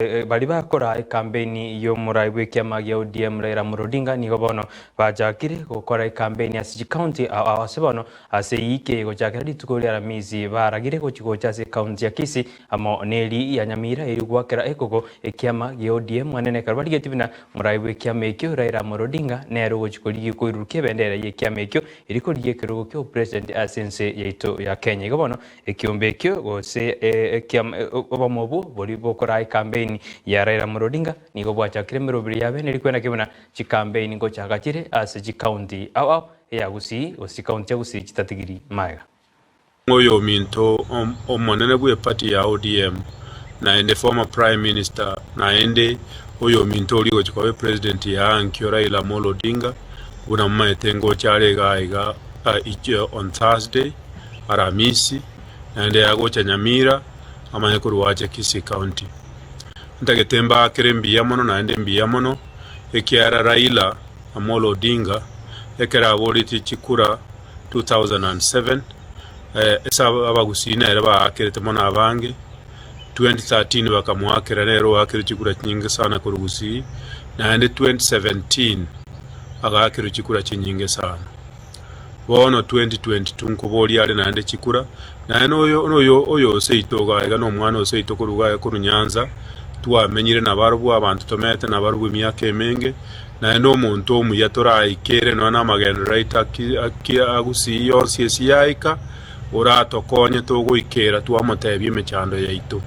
Baria bakora ekampeini y'omorai bw'ekiama gia ODM Raila Amolo Odinga nigo bono bachakire gokora ekampeini ase chikaunti ao ao ase bono ase eyiki gochakera rituko ria Aramisi baragire gochi gocha ase ekaunti ya Kisii amo neri ya Nyamira erio goakera ekoko ekiama gia ODM anene ekero barigetie buna morai bw'ekiama ekio Raila Amolo Odinga nere ogochi korigia koirurukia ebendera y'ekiama ekio erio korigia ekerogo kia obopresident ase ense yaito ya Kenya. Igo bono Ekiombe ekio gose obomo obwo boria bokoraa ekambeini ya Raila Amolo Odinga nigo bwachakire emeroberi ya bene rikwena ki buna chikambeini ngochaka chire ase chikaunti ao ao eya Gusii gose chikaunti chia Gusii chitatigiri magega. Oyominto omonene bw'eparty ya ODM naende former prime minister naende oyominto oria ogochia koba epresident ya ankio Raila Amolo Odinga buna momaete ngocha are igaa iga on Thursday. Aramisi, naende yagocha Nyamira, amanye korwa ache Kisii County. Ntagete mbaakere mbuya mono naende mbuya mono, ekiagera Raila Amolo Odinga ekero aboretie chikura 2007, ase abagusii nere baakerete mono abange, 2013 bakamoakera nere oakerwe chikura chinyinge sana korwa Gusii, naende 2017 agaakerwa chikura chinyinge sana. Bono 2022 nkoboria are naende chikura, naye noyo noyo oyo oseito iga iga nomwana oseito korwa iga iga korwa Nyanza, twamenyire nabarobwo abanto tomenyete nabarobwo emiaka emenge, naende omonto omuya toraikere nonya na amagenderero aito aki aki agusii yonsi esi yaika, oratokonye togoikera twamotebia emechando yaito.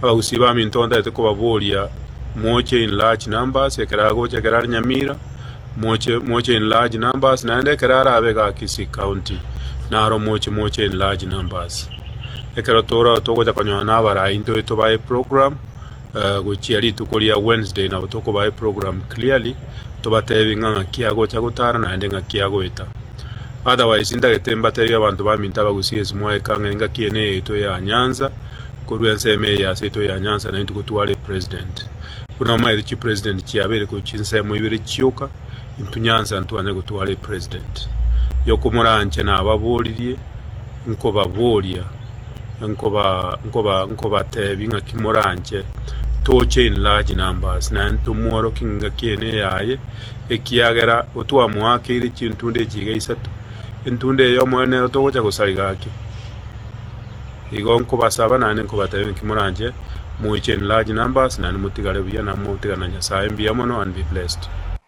Abagusii baminto ntagete kobaboria moche in large numbers ekero agocha ekero are Nyamira, Moche, moche in large numbers, naende ekero arabe igaa Kisii County, naro moche, moche in large numbers. Ekero toro togocha konyora na abarai intwe tobae eprogram, gochia rituko ria Wednesday nabo tokobaa eprogram clearly, tobatebi ng'a ng'aki agocha gotara naende ng'aki agoeta. Otherwise ntagete mbatebie abanto baminto abagusii ase mwaika ng'a engaki eye neyaito ya Nyanza, korwa ensemo eye ase yaito ya Nyanza naintwe gotware epresident. Buna omaete chipresident chiabeire korwa chinsemo ibere chioka, intwe Nyanza ntwanye gotwara epresident. Yokomoranche nababoririe, nkobaboria, nkoba nkoba nkobatebi ng'aki moranche toche in large numbers naende tomworokie ng'aki eye neyaye, ekiagera otwamoakeire chintunda echi iga isato, entunda eyomo nero togocha gosariga gaki. Igo nkobasaba naende nkobatebia nki moranche, moiche in large numbers, naende motigare buya na motigane na Nyasae. Mbuya mono and be blessed.